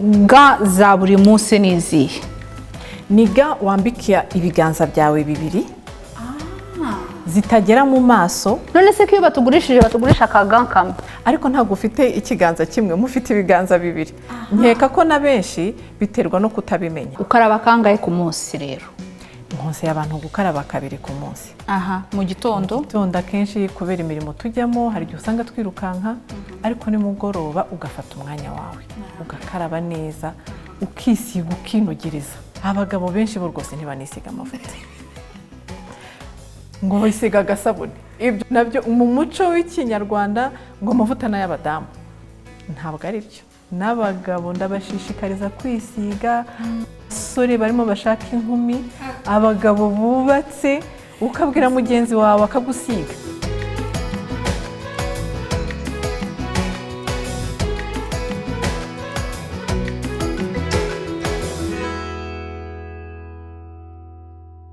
Gants za buri munsi ni izihe? Ni gants wambika ibiganza byawe bibiri, zitagera mu maso. None se ko iyo batugurishije batugurisha aka gant kamwe? Ariko ntabwo ufite ikiganza kimwe, mufite ibiganza bibiri. Nkeka ko na benshi biterwa no kutabimenya. Ukaraba kangahe ku munsi rero? Nkonseye abantu gukaraba kabiri ku munsi. Aha, mu gitondo? Gitondo akenshi, kubera imirimo tujyamo, hari igihe usanga twirukanka, ariko nimugoroba ugafata umwanya wawe ugakaraba neza, ukisiga, ukinogereza. Abagabo benshi bo rwose ntibanisiga amavuta, ngo bisiga agasabune. Ibyo nabyo mu muco w'Ikinyarwanda, ngo amavuta ni ay'abadamu, ntabwo ari byo. N'abagabo ndabashishikariza kwisiga. Abasore barimo bashaka inkumi, abagabo bubatse, ukabwira mugenzi wawe akagusiga.